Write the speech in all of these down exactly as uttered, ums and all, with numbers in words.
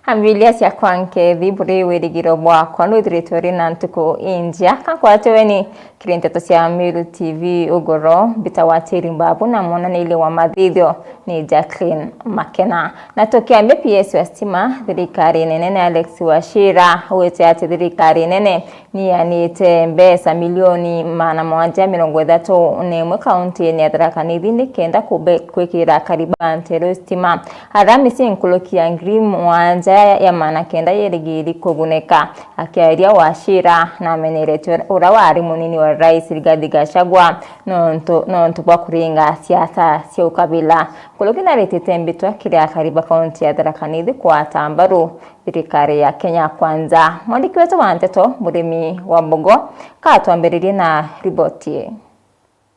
Ambilia ciakwa nkethi, buri wirigiro bwakwa nwithiritwe uri na ntuku injia. Kankwate weni kiri nteto cia Meru T V ugoro, mbita wa Tiri Mbabu na mwonaniria wa mathithio ni Jacqueline Makena. Na tukiambia P S wa stima, thirikari nene ni Alex Wachira, wite ati thirikari nene nianite mbeca milioni magana mugwanja mirongo ithatu na imwe kaunti-ini ya Tharaka Nithi nikenda kube-, kwikira akari ba Nteru stima. Aramisi nkuruki ya ngiri mugwanja ya magana kenda yerigiri kugunika. Akiaria Wachira namenyerete ura wari munini wa Rais Rigathi Gachagua nontu, nontu bwa kuringa siasa cia ukabila. Nkuruki naritite mbitwa kiri akari ba kaunti ya Tharaka Nithi kwata mbaru thirikari ya Kenya Kwanza. Mwandiki wetu wa nteto, Murimi wa Mbogo, katwambiririe na riboti ii.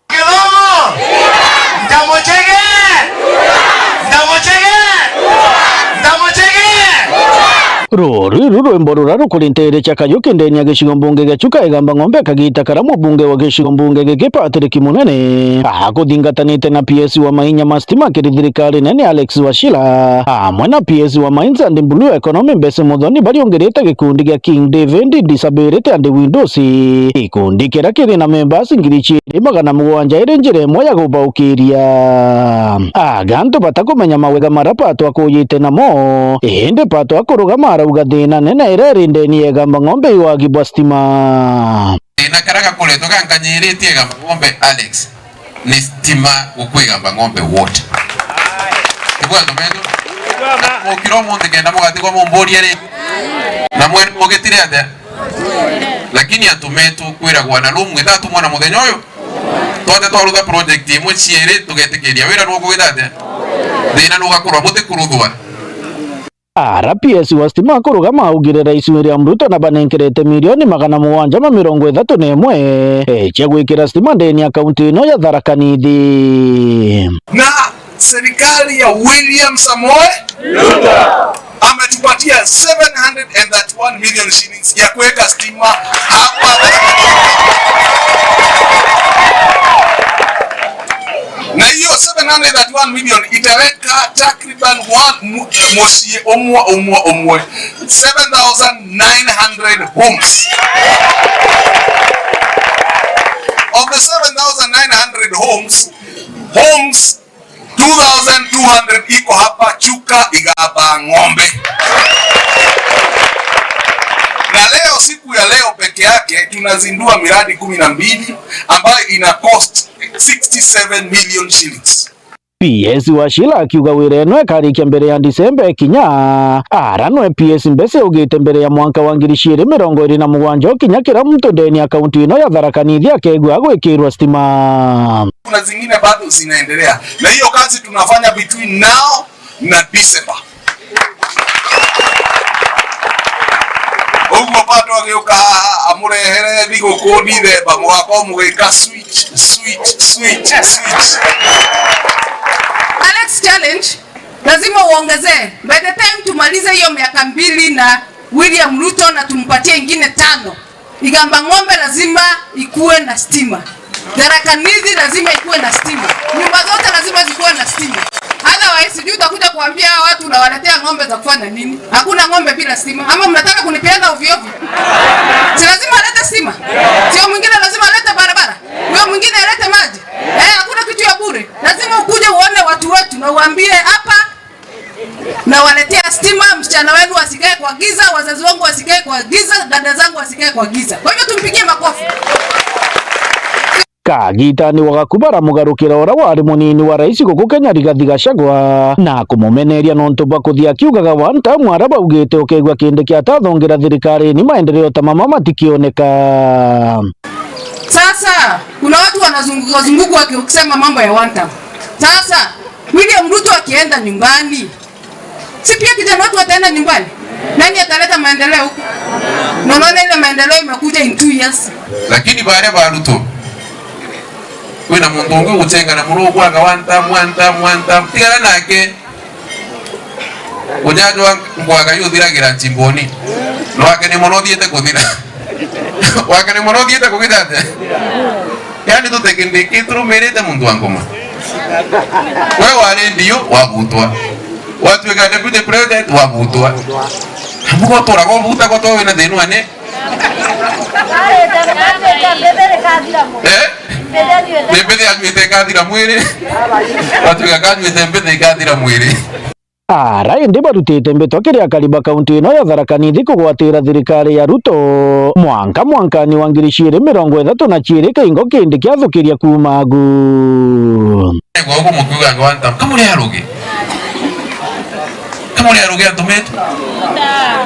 Kithomo! Ndamuchege! Ndamuchege! Ndamuchege! Ruru iru rwimbo ruria rukurintiiria cia Kariuki ndeni ya gicigo mbunge gia Chuka Igamba Ng'ombe, kagita karia mubunge wa gicigo mbunge giki Patrick Munene akuthingatanite na P S wa mainya ma stima kiri thirikari nene Alex Wachira, amwe na P S wa Mines and Blue Economy Mbese Muthoni bariungirite gikundi gia King David Disability and Windows, gikundi kiria kiri na members ngiri ciiri magana mugwanja iri njira imwe ya gubaukiria. Aga antu batakumenya mawega maria Pato akujite namo, indi Pato akurugama arauga thina nene iria iri ndeni ya Igamba Ng'ombe i wagi bwa stima. Thina karia gakoretwe gankanyiritie Igamba Ng'ombe, Alex, ni stima gukua Igamba Ng'ombe ward. Tiguo antu betu? Mukira umunthi kenda mugatigwa mumburia ri? Na mwene mugitire atia? Lakini antu betu kwiragwa na rumu ithatu mwana muthenya uyu. Twathe twaruta project imwe ciiri, tugetikiria wira nugwita atia? Thina nugakorwa butikuruthwa. R P S wa stima akurugama augire Rais William Ruto nabanenkerete milioni magana mugwanja ma mirongo ithatu na imwe, eh, cia gwikira stima ndeni ya kaunti ino ya Tharaka Nithi. Na serikali ya William Samoei Ruto ametupatia seven hundred and thirty-one million shillings ya kuweka stima hapa Tharaka Nithi. Na hiyo seven hundred thirty-one million itaweka takriban one mu-, mucii umwe, umwe, umwe. Seven thousand nine hundred homes. Of the seven thousand nine hundred homes, homes two thousand two hundred iko hapa Chuka Igamba Ng'ombe. Na leo, siku ya leo peke yake, tunazindua miradi kumi na mbili ambayo ina cost sixty-seven million shillings. P S Wachira akiuga wira ino ikarikia mbere ya Disemba ikinya, ara nwe P S Mbese augite mbere ya mwanka wa ngiri ciiri mirongo iri na mugwanja ukinya kira muntu ndeni ya kaunti ino ya Tharaka Nithi akegua agwikirwa stima. Kuna zingine bado zinaendelea. Na hiyo kazi tunafanya between now na December. Uguo Pato agiuka amurehere thiguku ndithemba, mugako mugika switch, switch, switch, switch. Alex, challenge, lazima uongezee. By the time tumalize hiyo miaka mbili na William Ruto na tumpatie ingine tano, Igamba Ng'ombe lazima ikuwe na stima. Tharaka Nithi lazima ikuwe na stima. Nyumba zote lazima zikuwe na stima. Otherwise, sijui utakuja kuambia hawa watu unawaletea ng'ombe za kufanya nini? Hakuna ng'ombe bila stima. Ama mnataka kunipeana ovyo ovyo? Si lazima alete stima. Sio mwingine lazima alete barabara. Huyo mwingine alete maji. Eh, hakuna kitu ya bure. Lazima ukuje uone watu wetu na uambie hapa nawaletea stima, msichana wenu asikae kwa giza, wazazi wangu wasikae kwa giza, dada zangu wasikae kwa giza. Kwa hivyo tumpigie makofi. Kagitani wa gaku baramugarukira uria wari munini wa rais guku Kenya, Rigathi Gachagua, na kumumeneria nontu bwa kuthia akiugaga one term, aria baugite ukegua kindi kia tathongira thirikari ni maendeleo ta mama matikioneka. Sasa kuna watu wanazunguka zunguka waki-, wakisema mambo ya one term. Sasa William Ruto akienda nyumbani, si pia kijana watu wataenda nyumbani? Nani ataleta maendeleo huko? Na unaona ile maendeleo imekuja in two years. Lakini baria ba Ruto, kwina muntu ungi uguchengana muno ugwaga one term, one term, one term. Tigana nake. Ujajwa nkwaga yuthiragira nchimboni. Nwake ni mono uthiite kuthira. Wake ni mono uthiite kugita atia? Yani tutekindiki turumirite muntu wa ngoma. We wari ndio wabutwa. Watuika deputy president, wabutwa. Mbugo turaga ubuta gwa twawe na thina wane. Eh? Ni mbithi anyuite ikathira mwiri. Watuika kanyuite mbithi ikathira mwiri. Ara indi barutite mbito kiri akari ba kaunti ino ya Tharaka Nithi kugwatira thirikari ya Ruto mwanka mwankani wa ngiri ciiri mirongo ithatu na ciiri, kaingo kindi kiathukiria kuuma agu. Egwa ugu mukiuga antu antam, kamuri arugi. Kamuri arugi antu metu.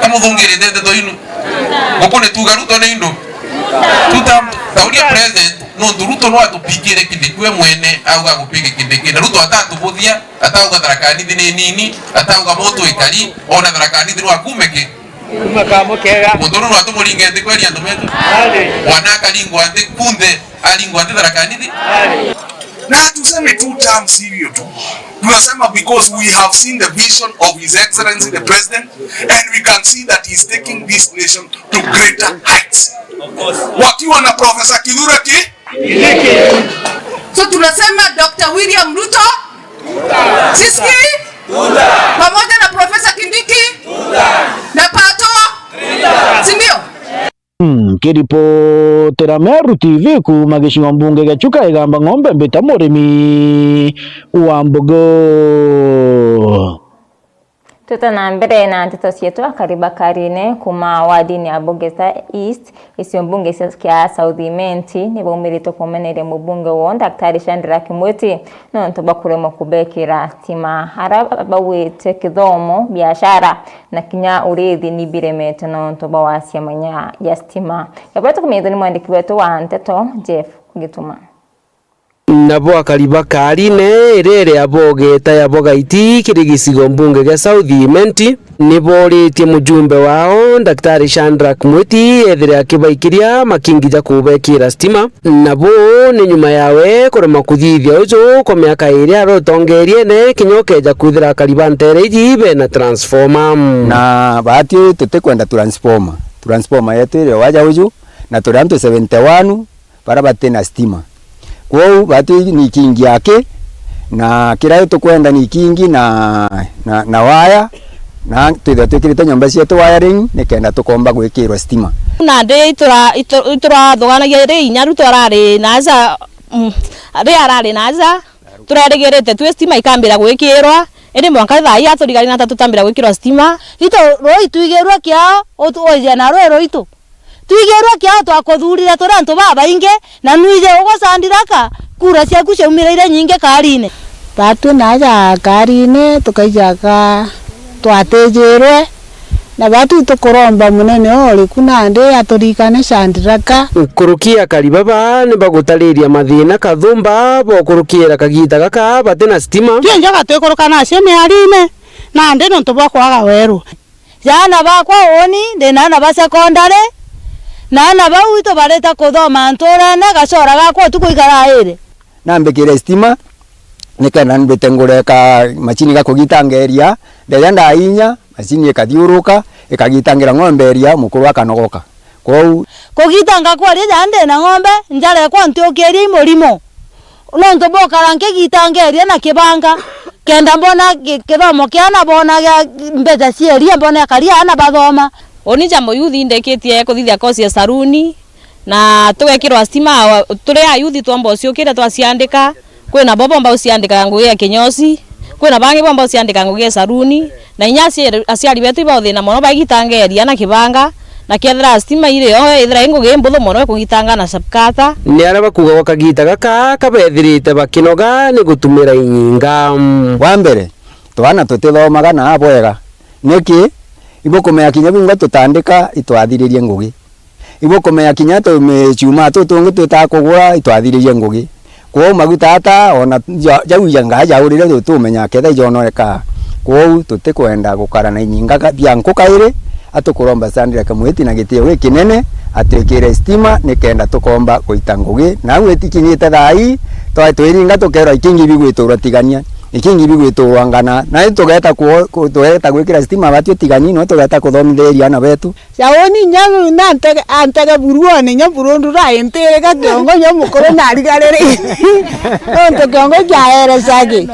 Kamuthungirite ndeto inu. Guku ni tuga Ruto ni indu. Tuta, tauria president, nontu Ruto no atupikire Kindiki we mwene, auga agupike Kindiki. Na Ruto atatubuthia, atauga Tharaka Nithi ni nini, atauga muntu ikari, ona Tharaka Nithi no akume ki. Kuma kamo kega. Muntu no atumuringe nthi kweri antu metu. Mwana akaringwa nthi kunthe, aringwa nthi Tharaka Nithi. Na tuseme two terms hivyo tu. Tunasema because we have seen the vision of His Excellency the President, and we can see that he is taking this nation to greater heights. Wakiwa na Professor Kithure Ki-, so tunasema Doctor William Ruto, Siski, pamoja na Professor Kindiki, na Pato, si ndio? Nkiripotera Meru T V kuuma gicigo mbunge gia Chuka Igamba Ng'ombe, mbita murimi wa mbogo. Twita na mbere na nteto cietu, akari ba Karine kuuma wadini ya Bugesa East, icio mbunge cia, kia South Imenti, ni baumirite kumeneria mubunge woo, Daktari Shadrack Mwiti, nontu bwa kuremwa kubekira stima. Ara bauite kithomo, biashara, na kinya urithi ni biremete nontu bwa wasia manya ya stima. Yabwete kumenyithua ni mwandiki wetu wa nteto, Jeff Gituma. Nabo akari ba Karine, iria iri abogeta ya Bogaiti kiri gicigo mbunge gia South Imenti, ni booritie mujumbe wao, Daktari Shadrack Mwiti, ethire akibaikiria makingi ja kubekira stima. Nabo ni nyuma yawe kurema kuthithia uju kwa miaka iiri ari utongeriene, kinya ukeeja kwithira akari ba nteere iji bena transformer. Na baati tutikwenda transformer. Transformer yetu iri o waja uju, na turi antu seventy one baria bati na stima. Kwou baati ni ikingi aki, na kiria tukwenda ni ikingi na, na, na waya, na twithirwa twikirite nyomba cietu wiring, nikenda tukomba gwikirwa stima. Nandi itura-, itu-, iturathuganagia ri inya ru twarari na aja, mm, ri arari na aja, turerigirite twi stima ikambira gwikirwa, indi mwanka thaa ii aturigari na ta tutambira gwikirwa stima. Itu rui twigirwe kiao, utu-, uija na rui ruitu. Twigirwe kiao twakuthurire turi antu babaingi, na nwije ugwe Sandiraka, kura ciaku ciaumire ire nyingi Karine. Baatwi naaja Karine, tukaijaga twatijirwe, na baatwi tukuromba munene o uriku nandi aturikane Sandiraka. Nkuruki akari baba ni bagutariria mathina kathumba bokurukira kagita gaka bati na stima. Twinjaga twikuruka nacio miarine, nandi nontu bwa kwaga weru. Jaana bakwa uuni, ndi na aana ba secondary, na aana bau itu barita kuthoma ntuurene, gacora gakwa utuku ikaraire. Nambikire stima, nikenda mbite ngure ka macini ga kugitanga iria, ndeja ndainya, macini ikathiuruka, ikagitangira ng'ombe iria, mukuru akanogoka. Kwou. Kugitanga kwaria ja ndi na ng'ombe, njara ekwa ntiukirie i murimo. Nontu bukara nkigitangeria na kibanga, kenda mbona ki-, kithomo kia ana, bona gia mbeca cia iria, mbona akari ana bathoma. Uni ja muyuthi ndekitie kuthithia kosi ya saruni, na tugekirwa stima, turi ayuthi twomba uciukire twaciandika. Kwina bo bomba uciandikaga ngugi ya kinyosi, kwina bangi bomba uciandikaga ngugi ya saruni, na inya aciari, aciari betu ibathina mono bagitangeria na kibanga, na kethira stima iri yo, ithira i ngugi imbuthu mono ikugitanga na sapkata. Ni aria bakuuga gwa kagita gaka kabethirite bakinoga ni gutumira inyinga. Wa mbere, twana tutithomaga na bwega. Niki? Ibukumenya kinya bingwa tutandika itwathiririe ngugi. Ibukumenya kinya tumichuma tutungi twitaga kugura itwathiririe ngugi. Kwou maguta ata ona ja-, jau ja ngaa jaurire tutumenya ketha ijonoreka. Kwou tutikwenda gukara na inyinga ka-, bia nku kairi, atukuromba Sandra Kamwiti na gitio gikinene atwikire stima nikenda tukomba guita ngugi. Na au itikinyite thaa ii, twa-, twiringa tukerwa ikingi bigwiturwa tigania. Niki ngibi gwitugwangana? Na tugeeta ku-, ku-, tugeeta gwikira stima batio tigani, no tugeeta kuthomitheria ana betu. Shaoni inya nantege, antege buruone, inya burundu raintirika kiongo, inya mukuru narigariri. Nontu kiongo kiaerecagi.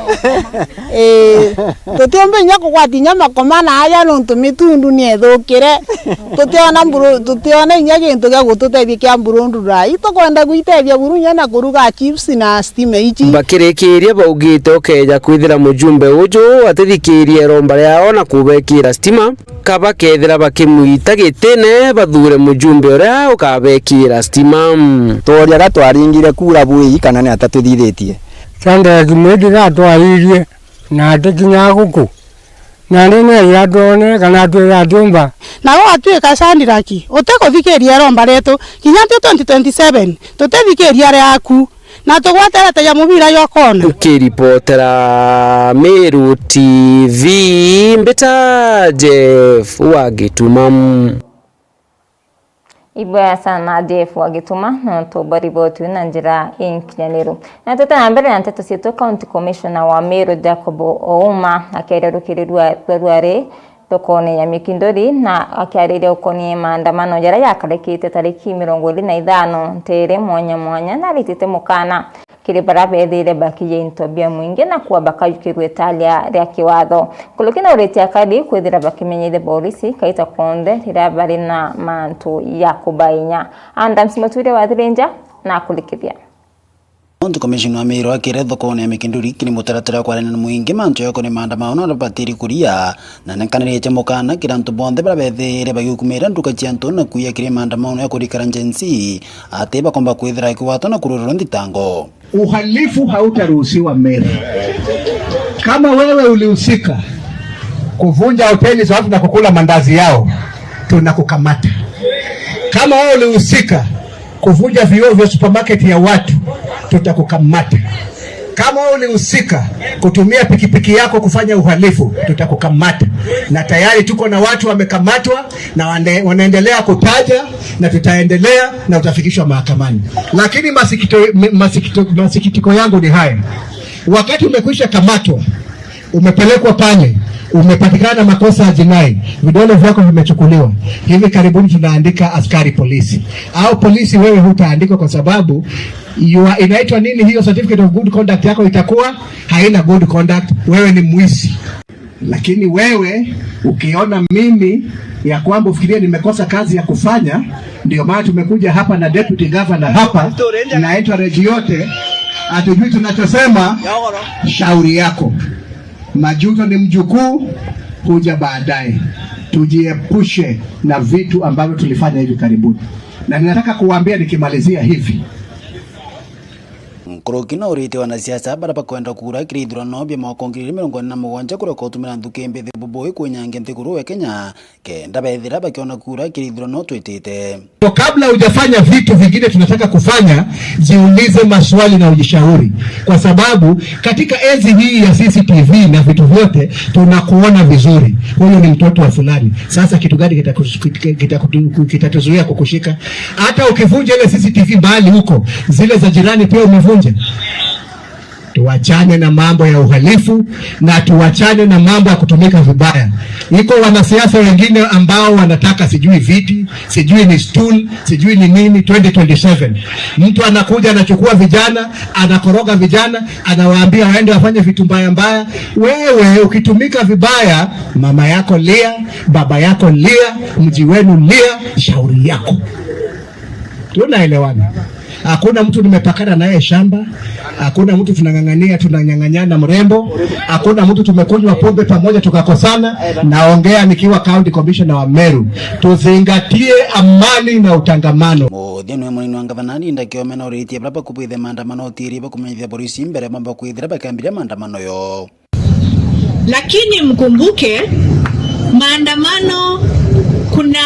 Ii, tutiumba inya kugwata inya makoma na aja nontu mitundu ni ethukire. Tutiona mburu-, tutiona inya gintu gia gututethia kia mburundu rai. Tukwenda gwitethia buru inya na kuruga chips na stima ici. Bakirikiria baugite ukeeja kwithira mujumbe uju atithikirie iromba riao na kubekira stima, ka bakethira bakimwita gitine bathure mujumbe uria ukabekira stima. Tworia ga twaringire kura bwii kana ni ata twithithitie? Sandra Kimwiti ga twaririe na atikinyaa guku. Na ni neeja twone kana twithira tiumba. Na gwatuika Shadrack, utikuthikiria iromba rietu, kinya twi twenty twenty-seven, tutithikiria riaku, na tugweterete ja mubira jwa kona. Nkiripotera Meru T V, mbita Jeff wa Gituma. Ibwega sana Jeff wa Gituma, nontu bwa riboti na njira inkinyaniru. Na twite na mbere na nteto cietu, County Commissioner wa Meru Jacob Ouma akeria rukiri rwa, rwa ruari thokone ya Mikinduri, na akiariria ukonie maandamano jaria jakarikite tariki mirongo iri na ithano ntere mwanya mwanya, na aritite mukana kiri baria beethire bakiija into bia mwingi na kwamba kajukirwe italia ria kiwatho. Nkuruki na uritie akari kwithira bakimenyithia borisi kaita konthe riria bari na mantu ya kubainya. Adams Muturi wa Thirinja na akurikithia. County Commissioner wa Meru akire thokone ya Mikinduri kiri mutaratara wa kwaranira na mwingi mantu yako ni maandamano na batiri kuria, na nenkaniritie mukana kiri antu bonthe baria beethire bagiukumira nduka cia antu na kuiya kiri maandamano ya kurikara Gen Z, ati bakomba kwithira akiwatwa na kururwa nthitango. Uhalifu hautaruhusiwa Meru. Kama wewe ulihusika kuvunja hoteli za watu na kukula mandazi yao, tunakukamata. Kama wewe ulihusika kuvunja vioo vya supermarket ya watu, tutakukamata. Kama wewe ulihusika kutumia pikipiki yako kufanya uhalifu, tutakukamata. Na tayari tuko na watu wamekamatwa na wane-, wanaendelea kutaja, na tutaendelea na utafikishwa mahakamani. Lakini masikito-, masikito-, masikitiko yangu ni haya. Wakati umekwisha kamatwa, umepelekwa pale, umepatikana makosa ya jinai, vidole vyako vimechukuliwa, hivi karibuni tunaandika askari polisi. Au polisi wewe hutaandikwa kwa sababu you are, inaitwa nini hiyo certificate of good conduct yako itakuwa haina good conduct, wewe ni mwizi. Lakini wewe ukiona mimi ya kwamba ufikirie nimekosa kazi ya kufanya, ndio maana tumekuja hapa na deputy governor hapa na entourage yote, hatujui tunachosema. Shauri yako. Majuto ni mjukuu, huja baadaye. Tujiepushe na vitu ambavyo tulifanya hivi karibuni. Na ninataka kuwaambia nikimalizia hivi. Nkuruki na uritie wanasiasa baria bakwenda kura kiri ithurano bia mwaka wa ngiri igiri mirongo iri na mugwanja kuria kutumira nthuki mbithi bubui kwinyangia nthiguru ya Kenya, kenda bethira bakiona kura kiri ithurano twitite. So kabla hujafanya vitu vingine tunataka kufanya, jiulize maswali na ujishauri, kwa sababu katika enzi hii ya C C T V na vitu vyote tunakuona vizuri, huyu ni mtoto wa fulani. Sasa kitu gani kitakus-, kita-, kitatuzuia kukushika? Hata ukivunja ile C C T V mbali huko, zile za jirani pia umevunja. Tuachane na mambo ya uhalifu na tuachane na mambo ya kutumika vibaya. Iko wanasiasa wengine ambao wanataka sijui viti, sijui ni stool, sijui ni nini twenty twenty-seven. Mtu anakuja anachukua vijana, anakoroga vijana, anawaambia waende wafanye vitu mbaya mbaya. Wewe ukitumika vibaya, mama yako lia, baba yako lia, mji wenu lia, shauri yako. Tunaelewana. Hakuna mtu nimepakana naye shamba, hakuna mtu tunang'ang'ania, tunanyang'anyana mrembo, hakuna mtu tumekunywa pombe pamoja tukakosana. Naongea nikiwa County Commissioner wa Meru. Tuzingatie amani na utangamano. Muthia niwe munini wa ngavana Linda Kiome na uritie baria bakubwithia maandamano utiri bakumenyithia borisi mbere bamba kwithira bakiambiria maandamano yo. Lakini mkumbuke, maandamano, kuna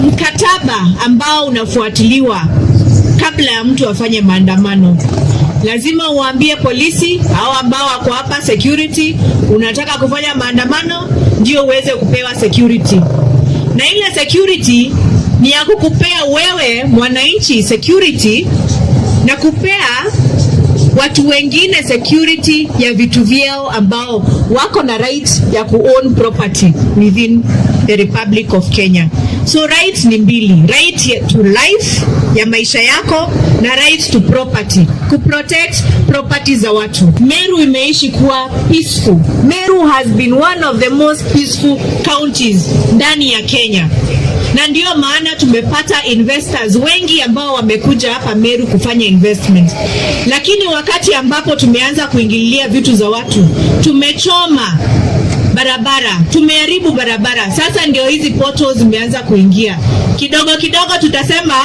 mkataba ambao unafuatiliwa kabla ya mtu afanye maandamano. Lazima uambie polisi, hao ambao wako hapa, security, unataka kufanya maandamano, ndio uweze kupewa security. Na ile security ni ya kukupea wewe mwananchi security na kupea watu wengine security ya vitu vyao ambao wako na right ya ku own property within the Republic of Kenya. So right ni mbili, right ya, to life, ya maisha yako, na right to property, ku protect property za watu. Meru imeishi kuwa peaceful. Meru has been one of the most peaceful counties ndani ya Kenya, na ndio maana tumepata investors wengi ambao wamekuja hapa Meru kufanya investment, lakini wakati ambapo tumeanza kuingililia vitu za watu, tumechoma barabara, tumeharibu barabara. Sasa ndio hizi potholes zimeanza kuingia kidogo kidogo. Tutasema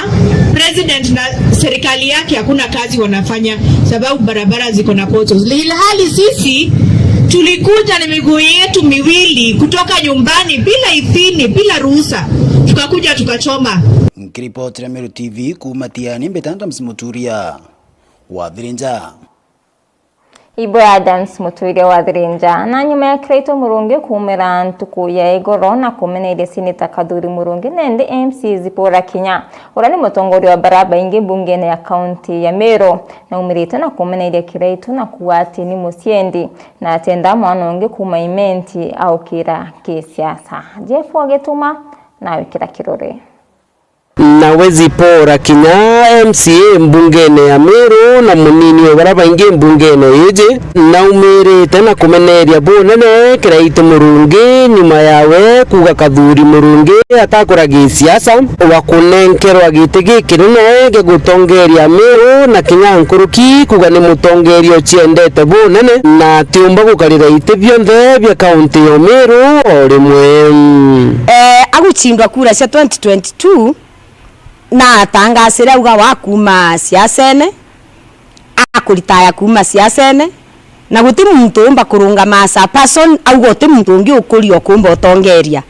president na serikali yake hakuna kazi wanafanya, sababu barabara ziko na potholes, ilhali sisi tulikuja na miguu yetu miwili kutoka nyumbani bila idhini, bila ruhusa, tukakuja tukachoma. Nkiripotera Meru T V kuuma Tiani, mbita Adams Muturia wa Thirinja. Ibwe Adams Muturia wa Thirinja. Na nyuma ya Kiraitu Murungi kuumira ntuku ya igoro na kumeneria Seneta Kathuri Murungi, nende M C A Zipporah Kinya, uria ni mutongoria wa baria baingi mbungene ya kaunti ya Meru, naumirite na kumeneria Kiraitu na kuuga ati ni muciendi, na atenda mwana ungi kuuma Imenti aukira kisiasa. Jeff Ogituma na wikira kirore. Nawe Zipporah Kinya, M C A mbungene ya Meru na munini wa baria baingi mbungene iji, naumirite na kumeneria bunene Kiraitu Murungi nyuma yawe kuuga Kathuri Murungi atakura gisiasa wa kunenkerwa giti gikinene gia gutongeria Meru, na kinya nkuruki kuuga ni mutongeria uciendete bunene na atiumba gukarira iti bionthe bia kaunti ya Meru o rimwe. Eh, agucindwa kura cia twenty twenty-two, na atangasire auga wa kuuma siasene, akuritaya kuuma siasene, na guti muntu umba kurungama as a person auga uti muntu ungi ukuria ukuumba utongeria.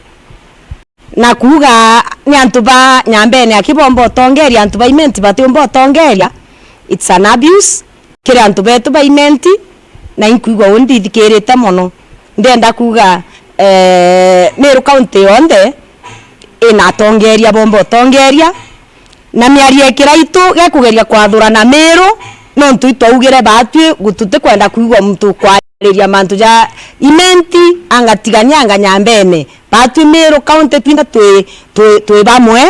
Na kuuga ni antu ba Nyambene aki bomba utongeria, antu ba Imenti batiumba utongeria, it's an abuse. Kiri antu betu ba Imenti, na inkwigua uu ndithikirite mono. Ndienda kuuga, eh, Meru County yonthe ina atongeria bomba utongeria, na miario ya Kiraitu gekugeria kwathurana Meru, nontu itwaugire baatwi gu-, tutikwenda kwigua muntu kwariria mantu ja Imenti, anga Tigania, anga Nyambene. Baatwi Meru County twinthe twi, twi, twi bamwe,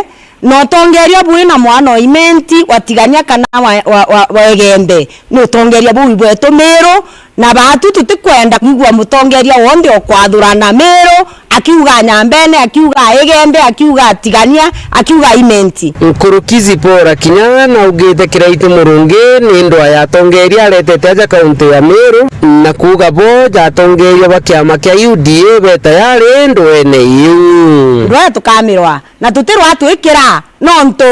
na utongeria bui na mwana o Imenti wa Tigania kana wa, wa, wa, wa Igembe, ni utongeria buu bwetu Meru, na baatwi tutikwenda kwigua mutongeria wonthe ukwathurana Meru, akiuga Nyambene, akiuga Igembe, akiuga Tigania, akiuga Imenti. Nkuruki Zipporah Kinya naugite Kiraitu Murungi ni ndwaa ya atongeria aretete aja kaunti ya Meru, na kuuga bo ja atongeria ba kiama kia U D A be tayari ndweene iu. Ndwaa tukamirwa, na tutirwa twikira, nontu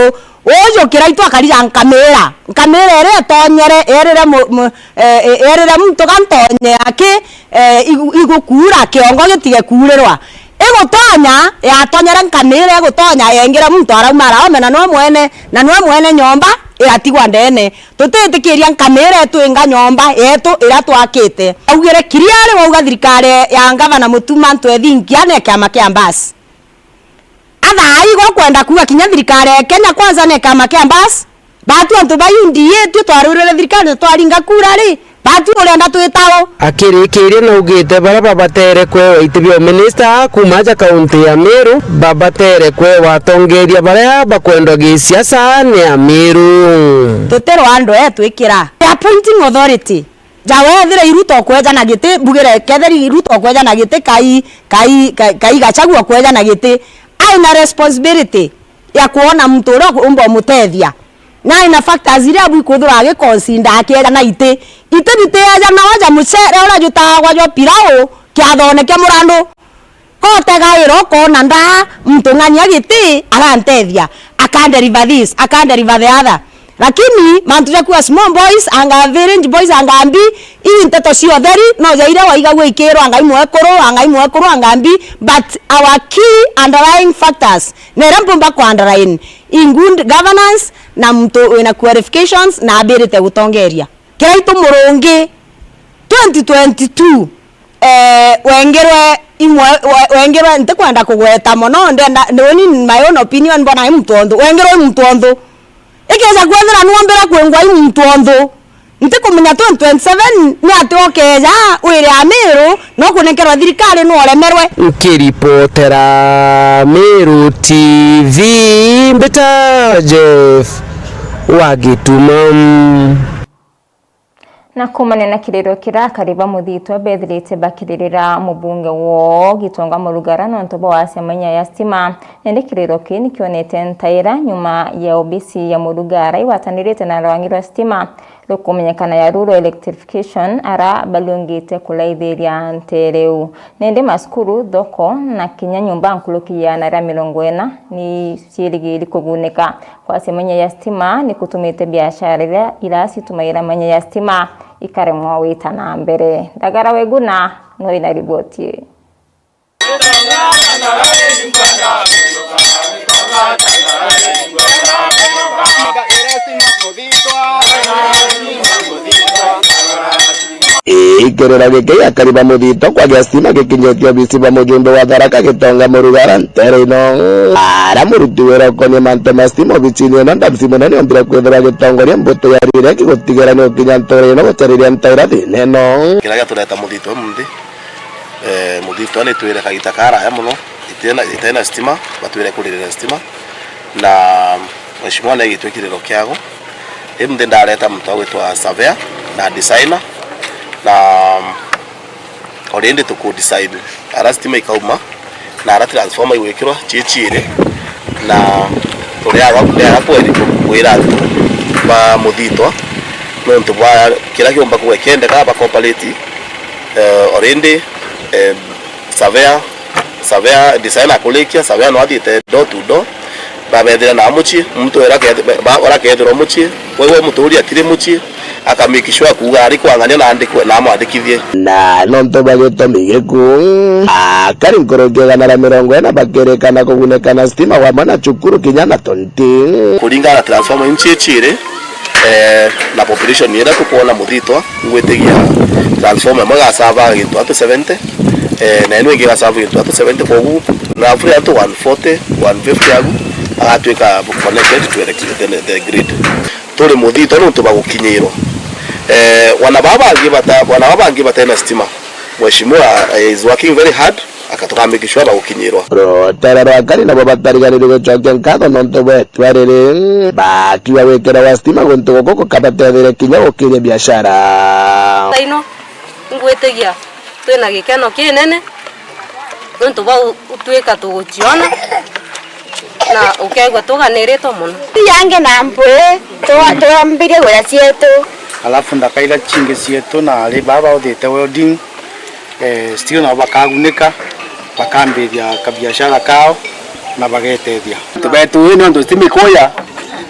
uju Kiraitu akari ja nkamira, nkamira iria itonyere, irire mu-, mu-, eh, eh, irire muntu ga ntonye aki, eh, igu-, igukuura kiongo gitige kuurirwa. Igutonya, yatonyere nkamira igutonya, yengire muntu arauma araome, na nwe mwene, na nwe mwene nyomba iratigwa ndeene. Tutitikiria nkamira itwinga nyomba yetu iria twakite. Augire clearly wauga thirikari ya ngavana Mutuma M'Ethingia ni kiama kia mbasi. Athaa igwe ukwenda kuuga kinya thirikari ya Kenya Kwanza ni kiama kia mbasi? Baatwi antu ba U D A twi twarwirire thirikari na twaringa kura ri? Baatwi urenda twita u? Akirikiria naugite baria babatere kwewa iti bia uminista kuuma aja kaunti ya Meru, babatere kwewa atongeria baria bakwendwa gisiasa ni Amiru. Tutirwa andu etwikira. The appointing authority. Ja wethire i Ruto ukweja na giti, mbugire kethira i Ruto ukweja na giti, kai, kai, kai, kai Gachagua ukweja na giti, aina responsibility ya kwona muntu uria umba umutethia. Na aina factors iria abu ikuthura agiconsider akieja na iti. Iti bitiejanawa ja mucere uria jutagwa jwa pilau kiathone kia murandu. Kotegaira ukona ndaa muntu ng'ania giti arantethia, akanderiva this, akanderiva the other. Lakini mantu ja kuuga small boys anga village boys anga mbi, ii nteto cia utheri, no ja iria waigagua ikirwa anga i mwekuru, anga i mwekuru, anga mbi, but our key underlying factors, na iria mpumba ku underline, i good governance, na muntu wina qualifications, na abirite gutongeria. Kiraitu Murungi, twenty twenty-two, eh, wengerwe imwe, we-, wengerwe, ntikwenda kugweta mono, ndenda, ni uni, in my own opinion, mbona i muntu onthu, wengerwe i muntu onthu. Ikeja kwethira nwombira kwingwa i muntu onthu, Ntikumenya twenty twenty-seven ni ati ukeeja wire Amiru no kunenkerwa thirikari, no uremerwe. Nkiripotera Meru T V, mbita Jeff wa Gituma. Na kuumania na kiriro kiria akari ba Muthitwa bethirite bakiririra mubunge woo Gitonga Murugara nontu bwa wasia mainya ya stima, nindi kiriro kii nikionete ntaira nyuma ya obisi ya Murugara igwatanirite na rwangi rwa stima rukumenyekana ya Rural Electrification, ara bariungite kuraithiria nteere iu. Nindi macukuru, thoko na kinya nyomba nkuruki ya igana ria mirongo ina ni ciirigiri kugunika. Kwasia mainya ya stima ni kutumite biashara iria iracitumagira mainya ya stima ikaremwa gwita na mbere. Ndagara Weguna no ina riboti ii. Ii, kiriro giki akari ba Muthitwa kwagia stima gikinyitio obisi ba mujumbe wa Tharaka Gitonga Murugara nteere ino. Ara muruti wira ukonie mantu ma stima obisini ino, Ndamsi Munene ombire kwithirwa agitongoria mbutu ya rireki gutigira ni ukinya ntuura ino gucariria ntaira thiina ino. Kiria giatureta Muthitwa umunthi, eh, Muthitwa ni twire kagita karaya mono itena, itena stima, batwire kuririra stima, na Mheshimiwa ni agitwe kiriro kiago. Imunthi ndareta muntu agwitwa surveyor na designer, na already tuku design ara stima ikauma, na ara transformer igwikirwa cii ciiri, na turiaga, turiaga kweri-, kwira antu ba Muthitwa nontu bwa kiria kiumba kugwe kiendeka ba cooperate, eh, already, eh, surveyor, surveyor, designer akurikia, surveyor no athiite door to door, babethira na mucii, muntu ura aketh-, ba-, ura akethirwa mucii, we, we muturi atiri mucii, aka make sure kuuga ari kwang'ania na andikwe na amwandikithie. Na nontu bwa gitumi giku, akari nkuruki igana ria mirongo ina bakirikana kugunika na stima wamwe na cukuru kinya na tonti. Kuringana na transformer inchi iciri, eh, na population iria tukwona Muthitwa, ngwitigia transformer imwe igasava gintu up to seventy, eh, na ino ingi igasava gintu up to seventy, kogu roughly antu one forty, one fifty agu agatwika connected to elec-, the, the grid. Turi Muthitwa nontu bwa gukinyirwa. Eh, wana baba bangi bata-, wana baba bangi batena stima. Mheshimiwa, eh, is working very hard, aka-, tuka make sure bagukinyirwa. Rutera rwa akari nabo batariganirue gucokia nkatho nontu bwa itua riri, bakiuga gwikirwa gwa stima guntu guku gukabatethire kinya gukiria biashara. Thaino, ngwitigia twina gikeno kinene nontu bwa u-, utwika tuguciona na ukeigua tuganiritwe mono. Yangi na mpwi, twa-, twambirie gwira cietu. Alafu ndaka ila cingi cietu na ari baba uthite welding, eh, still nao bakagunika, bakambiria kabiashara kao na bagetethia. Antu betu ii nontu stima ikuya,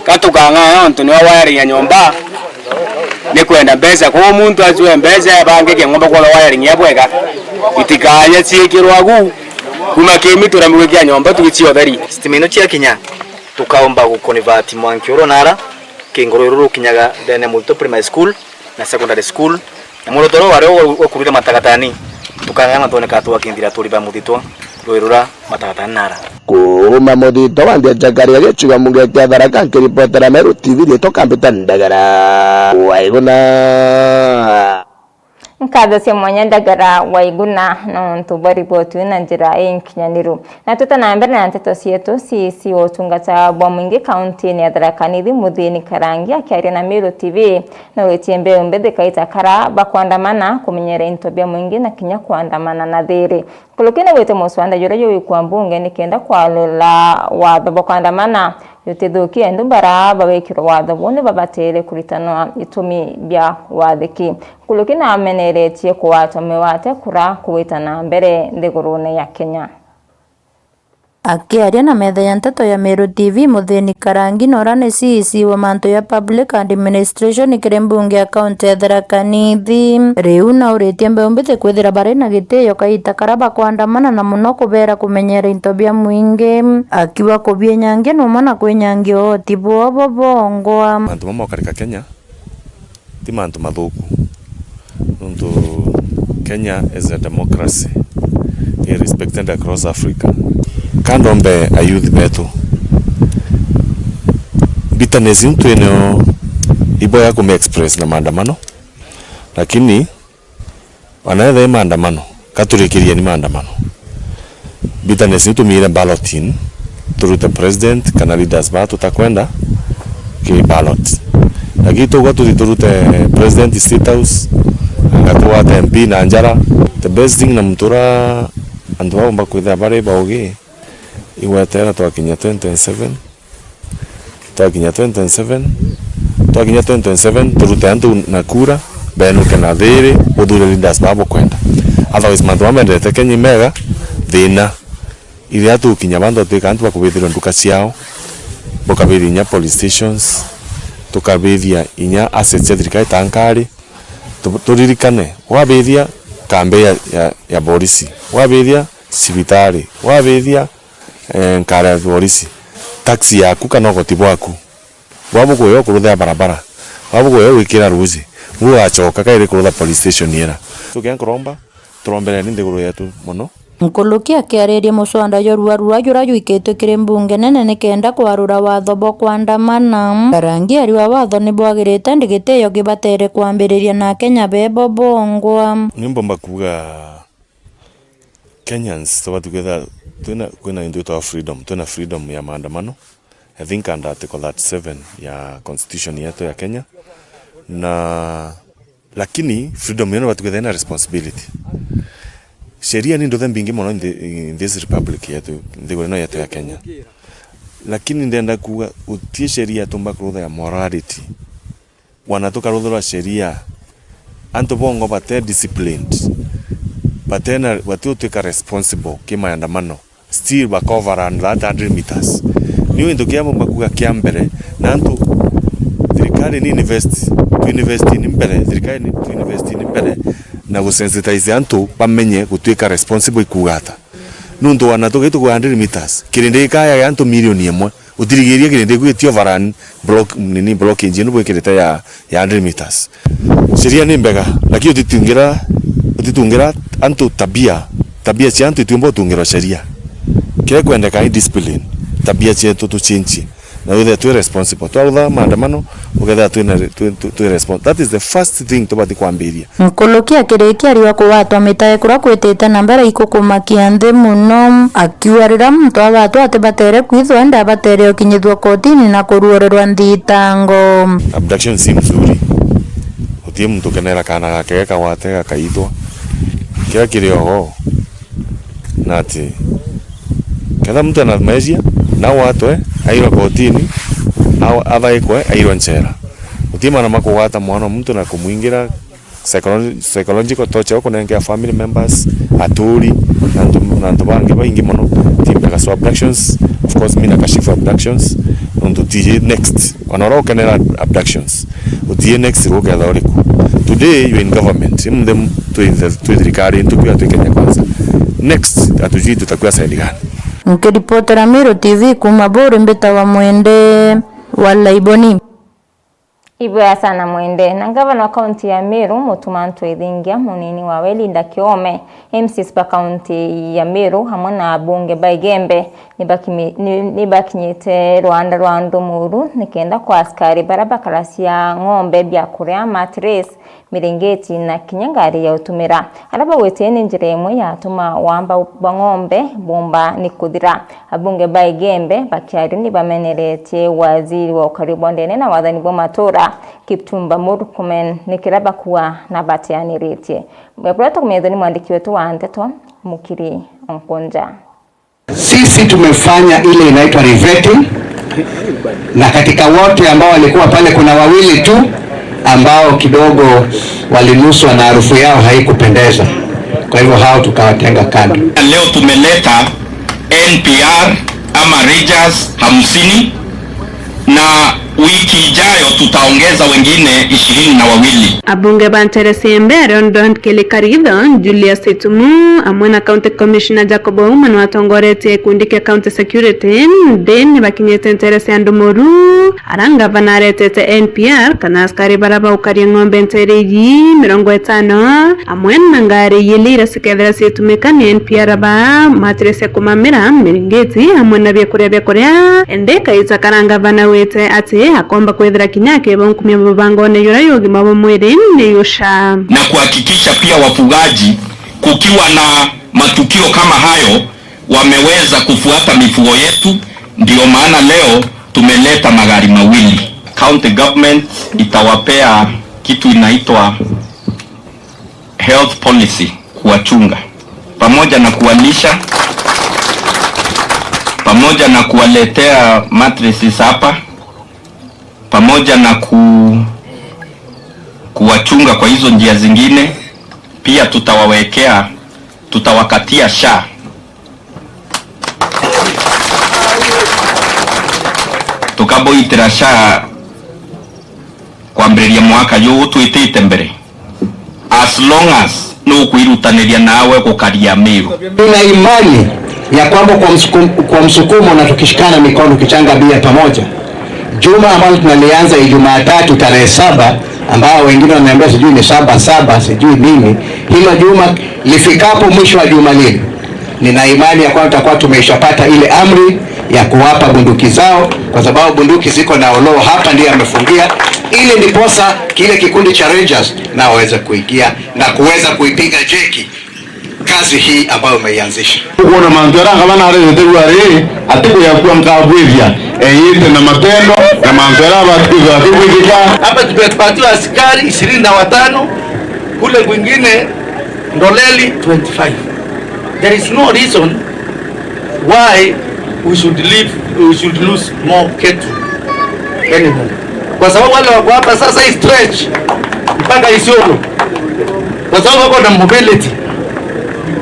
ka tukang'ang'ana nontu niwe wiring ya nyomba, ni kwenda mbeca. Kwou muntu acue mbeca, ebange king'ombe kwona wiring ya bwega, itikaye ciikirwa agu, kuma kimitura migwikia nyomba tugicia utheri. Stima ino ciakinya, tukaumba gu convert mwanki uru nara, kinguru ruru rukinyaga ndene ya Muthitwa Primary School na Secondary School, na mworoto uria wari ukurire Matagatani, tukang'ang'ana twone ka twakinthira aturi ba Muthitwa rwiri rura Matagatani nara. Kuuma Muthitwa wa Ndia Chakaria gicigo mbunge kia Tharaka, nkiripotera Meru T V, riitwa Kambita Ndagara Waiguna. Nkatho cia mwanya Ndagara Waiguna nontu bwa riboti na njira inkinyaniru. Na twita na mbere na nteto cietu, C E C wa utungata bwa mwingi kauntiini ya Tharaka Nithi, Muthini Karangi, akiaria na Meru T V, nauritie mbeu mbithi kaita kara bakwandamana kumenyera into bia mwingi na kinya kwandamana na thiri. Nkuruki ni gwite muswanda juria jugwikwa mbunge nikenda kwarura watho bwa kwandamana jutithukie, antu bara bawikirwe watho buu ni babatire kuritanwa itumi bia wathiki. Nkuruki nameneretie kugwatwa migwate kura kugwita na mbere nthigurune ya Kenya. Akiaria na metha ya nteto ya Meru T V, Muthini Karangi, na uria ni C E C wa mantu ya Public Administration kiri mbunge ya kaunti ya Tharaka Nithi, riu nauritie mbeu mbithi kwithira bari na gitio kaita kara bakwandamana, na muno kubera kumenyera into bia mwingi, akiuga kubienyangia numwe na kwinyangia uhoti bwoo bongwa. Mantu mamwe makarika Kenya ti mantu mathuku, nontu Kenya is a democracy, i respected across Africa. Ka ndombe ayouth betu, bitterness iu twinayo Iboya kume express na maandamano, lakini ona ethira i maandamano, ka turikirieni maandamano. Bitterness ni tumiire balloting, turute president kana leaders ba tutakwenda ki ballot. Lakini tugwa tuthi turute president State House, anga tugwate M P na njara. The best thing na muntu ura antu baumba kwithira bari baugi, igwetera twakinya twenty twenty-seven, twakinya twenty twenty-seven, twakinya twenty twenty-seven, turute antu na kura, benuke na thiri, uthure leaders baa bukwenda. Otherwise, mantu mamendete Kenya imega, thina. Iria tukinya bantu atwika antu bakubithirwa nduka ciao, bukabithia inya police stations, tukabithia inya assets cia thirikari ta nkari. Tu-, turirikane, wabithia kambi ya, ya, ya borisi, wabithia cibitari, wabithia eh, nkara ya borisi, taxi yaku kana ugoti bwaku, bwa bukuya ukuruthira barabara, bwa bukuya gwikira ruuji, bu ugacoka kairi kurutha police station ira. Tukia nkuromba, turombereni nthiguru yetu mono. Nkuluki akiariria muswanda jwa ruarua juria jwikitwe kiri mbunge nene nikenda kwarura watho bwa kwandamana. Karangi ariuga watho ni bwagirite, ndigiti iyo gibatere kwambiriria na Akenya bebo bongwa. Ni mbomba kuuga Kenyans tubati kwithira twina, kwina into itwa freedom, twina freedom ya maandamano, I think under article thirty-seven ya constitution yetu ya Kenya, na lakini freedom iyo nibati kwithira ina responsibility. Sheria ni nduthe mbingi mono in the, in this republic yetu, nthiguru ino yetu ya Kenya, lakini ndenda kuuga guti sheria tumba kurutha ya morality. Wana tukaruthirwa sheria, antu bongwa bate disciplined, batena, batiutwika responsible ki maandamano, still baka overrun that hundred meters. Niu gintu kia bumba kuuga kia mbere, na antu, thirikari ni invest, tu invest ni mbere, thirikari ni tu invest ni mbere, na gusensitize antu bamenye gutwika responsible ikuuga ata. Nuntu wana tugitu kwa hundred meters, kirindi gikaya gia antu milioni imwe. Utirigiria kirindi iku giti overrun block, nini, blockage ino bwikirite ya, ya hundred meters. Sheria ni mbega, lakini utitungira, utitungira antu tabia, tabia cia antu itiumba utungirwa sheria. Kiria kwendeka ni discipline, tabia cietu tuchinchie, na withire twi responsible. Twarutha maandamano, ukethira twina re-, twi, twi, twi respon-, that is the first thing tubati kwambiria. Nkuluki akirikia ariuga kugwatwa mitae kuria kwitite na mbere ikukumakia nthi mono, akiuga riria muntu agwatwa atibatere kwithwa, indi abatere ukinyithua kotini na kuruorerwa nthitango. Abduction si mzuri. Utie muntu ukenera kaana gake gekagwate gakaithwa. Kiria kiri ogo, na ati ketha muntu ena mesia, na agwatwe, airwe kotini, a-, athaikwe, airwe nchera. Utie maana ma kugwata mwana wa muntu na kumwingira psycholo-, psychological torture, ukunenkea family members, aturi, na antu, na antu bangi baingi mono. Ti mbega. So abductions, of course, mi na kashifu abductions, nontu ti next. Ona uria ukenera abductions, utie next ruketha uriku. Today you are in government, imunthe twi, twi thirikari, ntukwia twi Kenya Kwanza. Next, hatujui tutakuwa side gani. Nkiripotera Meru T V kuuma Buri, mbitawa Mwende wa Laiboni. Ibwega sana Mwende. Na ngavana wa kaunti ya Meru, Mutuma M'Ethingia, munini wawe Linda Kiome, M Cs ba kaunti ya Meru, hamwe na abunge ba Igembe, nibakimi-, ni-, nibakinyite rwanda rwa Ndumuru nikenda kwa askari baria bakaracia ng'ombe biakuria, mattress, miringiti na kinya ngari ya utumira. Aria bagwitie ni njira imwe yatuma wamba bwa ng'ombe bumba ni kuthira. Abunge ba Igembe bakiaria nibameneretie waziri wa ukari bwa ndene na wathani bwa matura, Kipchumba Murkomen, ni kiria bakua na bateaniritie. Buria tukumenyithua ni mwandiki wetu wa nteto, Mukiri Onkonja. Sisi tumefanya ile inaitwa revetting, na katika wote ambao walikuwa pale, kuna wawili tu ambao kidogo walinuswa na harufu yao haikupendeza. Kwa hivyo hao tukawatenga kando. Leo tumeleta N P R ama Rangers hamsini, na wiki ijayo tutaongeza wengine ishirini na wawili. Abunge ba nteere cia Embu, Don Kelly Karitho, Julius Itumu, amwe na County Commissioner Jacob Ouma niwatongoretie gikundi kia County Security, nthi nibakinyite nteere cia Ndumuru, aria ngavana aretete N P R, kana askari baria baukaria ng'ombe nteere iji mirongo itano, amwe na ngari ili iria cikethira ciitumika ni N P R ba mattress cia kumamira, miringiti, amwe na biakuria bia kuria. Indi Kaita Karanga banawite ati akomba kwithira kinya akibonkumia mubangone jura ya ugima bwa mwiri ni SHA. Na kuhakikisha pia wafugaji, kukiwa na matukio kama hayo, wameweza kufuata mifugo yetu, ndio maana leo tumeleta magari mawili. County government itawapea kitu inaitwa health policy, kuwachunga, pamoja na kuwalisha, pamoja na kuwaletea mattresses hapa, pamoja na ku-, kuwachunga kwa hizo njia zingine. Pia tutawawekea, tutawakatia SHA. Tukaboitira SHA kwambiriria mwaka juu twitite mbere, as long as nukwirutaniria nawe gukaria Miru. Nina imani ya kwamba kwa msukum-, kwa msukumo na tukishikana mikono, tukichanga bia pamoja, juma ambalo tunalianza Ijumaa tatu tarehe saba, ambao wengine wananiambia sijui ni saba saba, sijui nini, hilo juma lifikapo mwisho wa juma lile, nina imani ya kwamba tutakuwa tumeishapata ile amri ya kuwapa bunduki zao, kwa sababu bunduki ziko na Oloo hapa ndiye amefungia, ili ndiposa kile kikundi cha Rangers nao waweze kuingia na kuweza kuipiga jeki kazi hii ambayo umeianzisha. Kuona mantu aria ngavana arerete rua riri, ati kuyakua nkabwithia, eyite na matendo, na mantu aria batwithwa atibwikika. Hapa tumepatiwa askari ishirini na watano, kule kwingine Ndoleli twenty-five. There is no reason why we should leave, we should lose more cattle anymore. Kwa sababu wale wako hapa sasa hii stretch mpaka Isiolo, kwa sababu wako na mobility,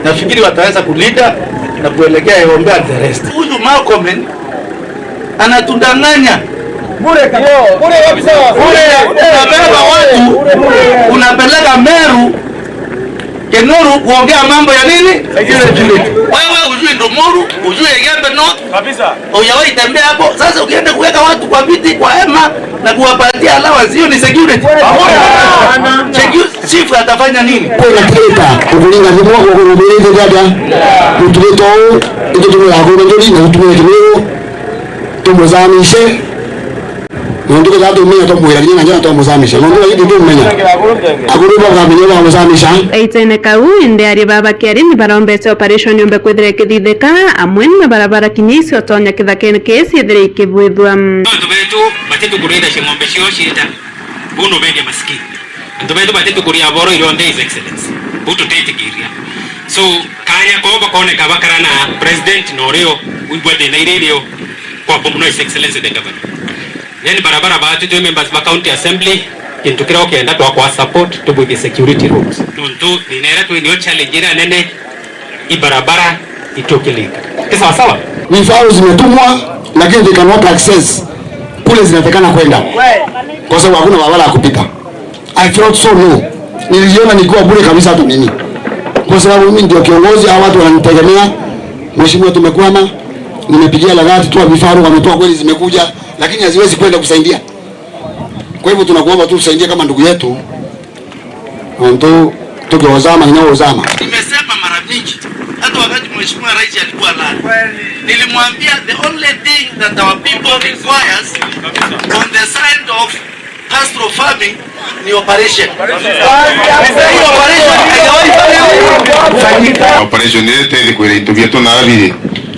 nafikiri wataweza kulinda na kuelekea Yombe and the rest. Huyu Murkomen anatudanganya. Bure kabisa. Bure kabisa. Bure. Unabeba watu, unapeleka Meru, Kenuru kuongea mambo ya nini? Security. Wewe ujui Ndumuru, ujui Igembe North. Kabisa. Hujawahi tembea hapo. Sasa ukienda kuweka watu kwa viti, kwa hema na kuwapatia allowance, hiyo ni security? Hakuna. Secu-, chief atafanya nini? Kwina kirita ukuringa thimu, ukurumiritie atia? Muturito uu, itutumira akuru njuri na tutumire Kimiru, tumuzamishe. Nontu kethira tumenya twamwira kinya na njara twamuzamisha. Nontu lakini tumenya. Akuru bakamenya bamuzamisha. Gaitene kau, indi aria baba kiari ni barombete operation yombe kwithira ikithithika, amwe na barabara kinya icio tonya kithakene kii ciithire ikibwithua. Antu betu batitukurira ng'ombe ciao ciita. Buu nubendia masikini. Antu betu batitukuria boro irio nde His Excellency. Buu tutitikiria. So, kanya koo bakoneka bakara na president na urio wigua thina iria irio kwa bomu no His Excellency the Governor. Then barabara baatu twi members ba County Assembly, kintu kiria ukienda twakwa support, tubwithie security roads. Nontu thina iria twi nio challenge iria nene, i barabara itukilika. Ni sawa sawa? Vifaa zimetumwa, lakini they cannot access kule zinatakana kwenda. Kwa sababu hakuna barabara ya kupita. I felt so low. Nilijiona nikiwa bure kabisa hata mimi. Kwa sababu mimi ndio kiongozi, hawa watu wananitegemea. Mheshimiwa, tumekwama. Nimepigia Lagat, toa vifaa, wametoa kweli, zimekuja, lakini haziwezi kwenda kusaidia. Kwa hivyo tunakuomba tu usaidie kama ndugu yetu. Nontu tukiozama, kinya uzama. Nimesema mara mingi, hata wakati Mheshimiwa Rais alikuwa lala, nilimwambia the only thing that our people requires on the side of pastoral farming ni operation. Hii operation haijawahi fanyika. Operation ile tezi kwira into bietu na biri.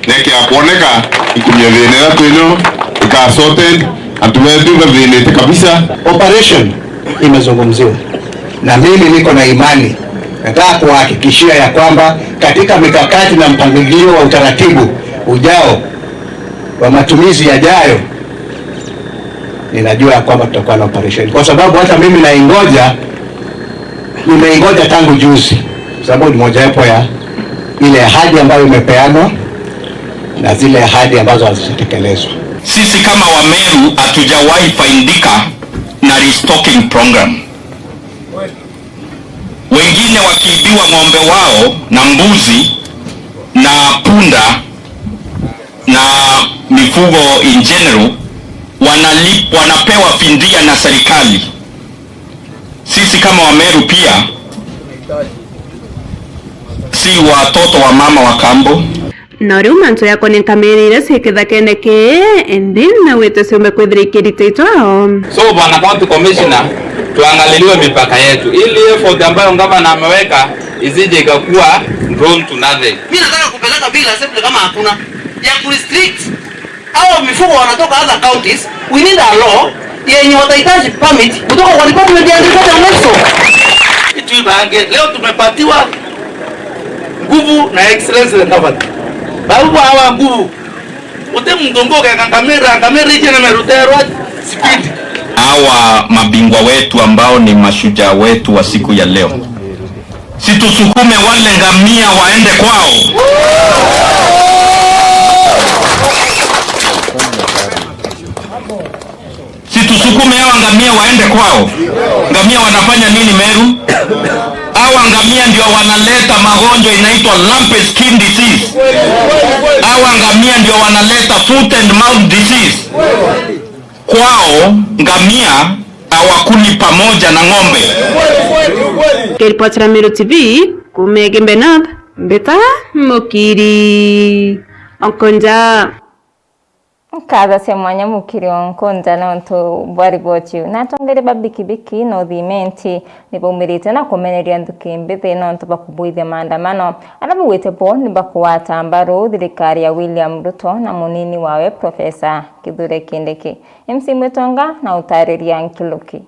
Neke akwoneka ikumia thina iria twinyo ika sorted, antu betu bathinite kabisa. Operation imezungumziwa. Na mimi niko na imani, nataka kuhakikishia ya kwamba katika mikakati na mpangilio wa utaratibu ujao wa matumizi yajayo, ninajua ya kwamba tutakuwa na operation. Kwa sababu hata mimi naingoja, nimeingoja tangu juzi, sababu ni mojawapo ya ile ahadi ambayo imepeanwa na zile ahadi ambazo hazijatekelezwa. Sisi kama Wameru hatujawahi faidika na restocking program. Wengine wakiibiwa ng'ombe wao na mbuzi na punda na mifugo in general, wanali-, wanapewa fidia na serikali. Sisi kama Wameru pia si watoto wa mama wa kambo. Na riu mantu yakonia nkamira iria ci kithakene kii, indi na gwite ciumbe kwithira ikirita itwao. So, Bwana County Commissioner, tuangaliliwe mipaka yetu. Ili effort ambayo gavana ameweka isije ikakuwa drawn to nothing. Mimi nataka kupeleka bill assembly kama hakuna ya kurestrict hao mifugo wanatoka other counties, we need a law yenye watahitaji permit kutoka kwa Department ya Agriculture and Livestock. Tuibange, leo tumepatiwa nguvu na Excellency the Governor. Bau bwawa nguvu. Uti muntu ungi ugeka ngamira, ngamira iji nimeruterwa speed. Hawa mabingwa wetu ambao ni mashujaa wetu wa siku ya leo, si tusukume wale ngamia waende kwao? Si tusukume hawa ngamia waende kwao? Ngamia wanafanya nini Meru? Hawa ngamia ndio wanaleta magonjwa inaitwa lumpy skin disease. Hawa ngamia ndio wanaleta foot and mouth disease. Kwao ngamia hawakuli pamoja na ng'ombe. Kiripotera Meru T V, kuuma Igembe North, Mbita Mukiri Onkonja. Nkatho cia mwanya Mukiri Onkonja nontu bwa riboti iu. Na atongeria ba bikibiki North Imenti nibaumirite na kumeneria nthuki mbithi nontu bwa kubuithia maandamano aria baugite bo nibakugwata mbaru thirikari ya William Ruto na munini wawe Professor Kithure Kindiki. M C Mwitonga na utariria nkiluki.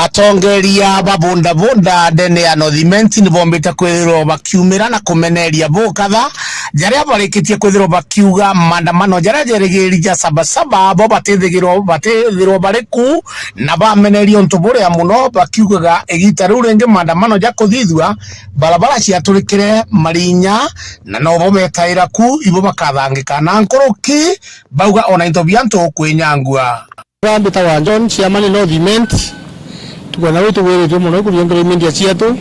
Atongeria ba bodaboda ndene ya North Imenti nibombite kwithirwa bakiumira na kumeneria bukatha jaria barikitie kwithirwa bakiuga maandamano jaria jerigiri ja Sabasaba bo batithigirwa, batithirwa bari ku na bameneria untu buria muno, bakiugaga igita riu ringi maandamano jakuthithua, barabara ciaturikire marinya na nobo betaira ku ibo bakathangika na nkuruki, bauga ona into bia antu kwinyangua. Mbitagwa John, chairman North Imenti. Tukwenda gwitugwiritue mono kuriongerwa imendia cietu.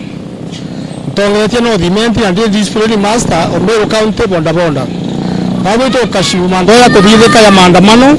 Ntongeretie North Imenti na ndi discipline master o Meru County boda boda. Babu itu kashiu mantu ya kuthithika ya maandamano.